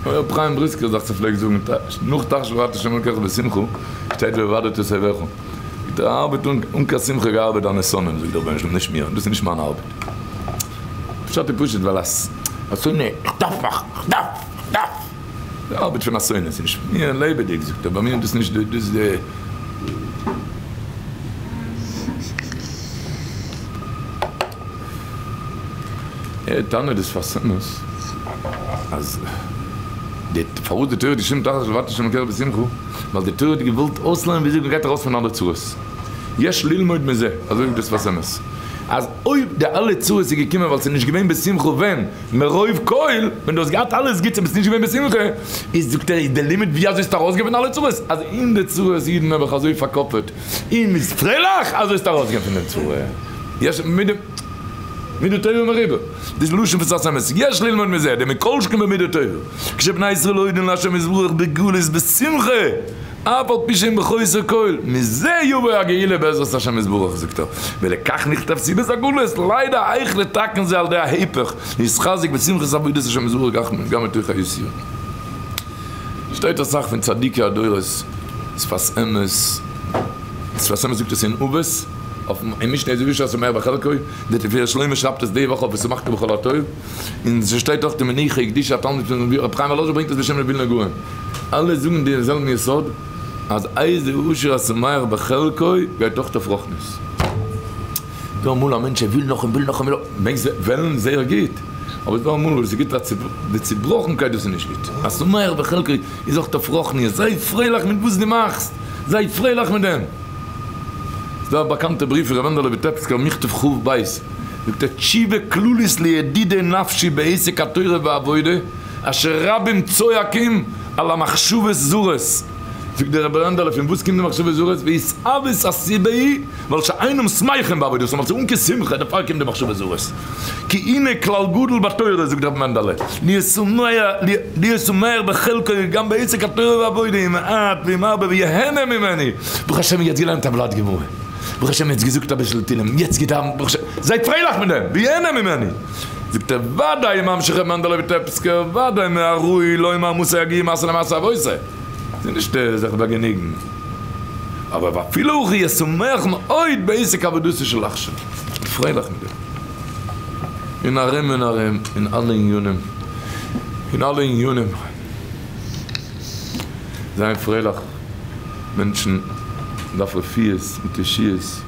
ר' חיים בריסקער זכ צ פלעגט זאגן, נאך תחשב רעת השם אלקיך בשמחה, שטייט והאבדת את אויביך. זאגט ער, ארבעט אן קיין שמחה געארבעט דיינע שונאים, זאגט דער רבונו של עולם, נישט מיר, דאס איז נישט מיין ארבעט. פשט איז פשוט ווייל א שונא, איך דארף מיך, איך דארף, איך דארף. די ארבעט פון א שונא, ס'איז נישט מיר לעבעדיג, זאגט ער, ביי מיר איז דאס נישט דאס די. ער טענה'ט די שפת אמת אז די פארוואס די תורה האט געשריבן תחת שלוותה של מקרב בשמחה ווייל די תורה האט געוואלט אויסלערנען וויאזוי מ'גייט ארויס פון אלע צרות יש ללמוד מזה אזוי זאגט די שפת אמת אז אויב די אלע צרות איז געקומען ווייל ס'איז נישט געווען בשמחה ווען מרוב כל ווען דו האסט געהאט אלעס גוטס און ביסט נישט געווען בשמחה איז זאגט ער איז די לימוד ווי אזוי ס'איז ארויסגיין פון אלע צרות אז אין די צרות אידן האב איך אזוי פארקאפעט און מ'איז פרייליך אזוי איז ארויסגיין פון די צרה יש מידה מידה טובה מרובה דאס לשון פון שפת אמת יש ללמוד מזה דמכל שכן במידה טובה כשבני ישראל עובדין לה' יתברך בגלות בשמחה אף על פי שהם בחוסר כל מזה יבוא הגאולה בעזרת השם יתברך זאגט ער ולכך נכתב סיבת הגלות לידע איך לתקן זה על ידי ההיפך להתחזק בשמחת עבודת השם יתברך גם מתוך היסורים. שטייט אסאך פון צדיקי הדורות שפת אמת, שפת אמת זאגט עס אין אבות, אויפן אין משנה איזהו עשיר השמח בחלקו, דער תפארת שלמה שרייבט עס די וואך אויף ושמחת בכל הטוב, און ס'שטייט אויך די מנוחה הקדישה התלמיד פון רבי חיים וואלאזשער ברענגט עס בשם ר' ווילנא גאון, אלע זאגן די זעלבן יסוד אז איזהו עשיר השמח בחלקו גייט אויך אויף רוחניות. דא אמאל א מענטש ער וויל נאך און וויל נאך און וויל נאך, מעגסט וועלן זייער גוט, אבער ס'דא אמאל וואס ס'גיט א די צובראכנקייט דאס איז נישט גוט, השמח בחלקו איז אויך אויף רוחניות, זיי פרייליך מיט וואס דו מאכסט, זיי פרייליך מיט דעם. ס'דא א באקאנטע בריוו פון ר' מענדעלע וויטעפסקער מכתב כ ב, זאגט ער תשובה כללית לידידי נפשי בעסק התורה והעבודה אשר רבים צועקים על המחשבות זרות, זאגט דער רבי מענדעלע פון וואס קומט די מחשבות זרות, והתאוות הסיבה היא ווייל שאינם שמחים בעבודתם, ווייל ס'איז אן קיין שמחה דערפאר קומט די מחשבות זרות, כי הנה כלל גדול בתורה זאגט רבי מענדעלע, להיות שמח בחלקו גם בעסק התורה והעבודה אם מעט ואם הרבה ויהנה ממני, ברוך השם יעצט געלערנט א בלאט גמרא, ברוך השם יעצט געזאגט אביסל תהילים, יעצט געדאווענט, ברוך השם, זיי פרייליך מיט דעם, ויהנה ממני, זאגט ער ודאי ממשיך רבי מענדעלע וויטעפסקער, ודאי מהראוי לומר מתי יגיעו מעשה למעשה אבותי. ס'איז נישט זיך באגעניגן, אבער ואפילו הכי יהיה שמח מאוד בעסק עבודתו של עכשיו, פרייליך מיט דעם, און ארום און ארום, אין אלע עניינים, אין אלע עניינים, זיין פרייליך, מענטשן דארף רפואות מיט ישועות.